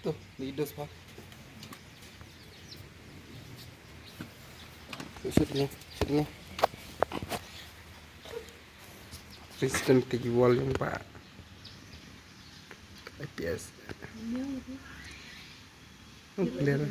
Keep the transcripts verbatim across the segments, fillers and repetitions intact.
To, leaders pa. Shoot ni, shoot ni. President ka Yuwal yung pa. I P S. Oh, clear.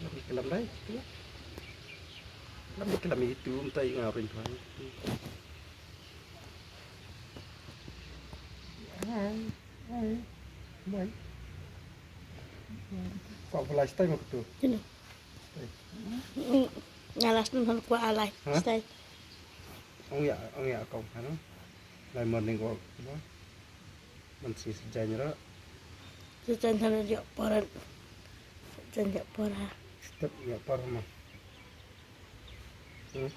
Lam dei ki lam dei, tu. Lam dei ki lam itu, mynta i nga ring tuan. Ai, ai, mai. Ko belai stai ma kutu. Sini. Stai. Mm, nga las nun han kwa alai. Ha? Stai. Ong ya, ong ya kong, ha, no? Lai morning walk, no? Man si sejan ra. Sejan sana dia poran. Sejan dia pora. Step ya por ma. Hmm?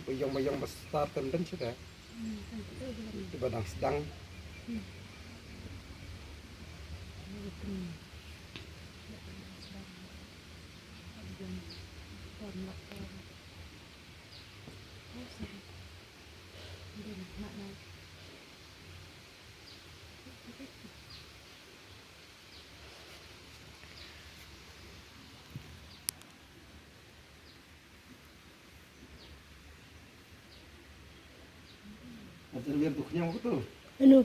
Ba ïong, ba ïong ba star teng teng shuh ka. Te ba dang sdang. Anu.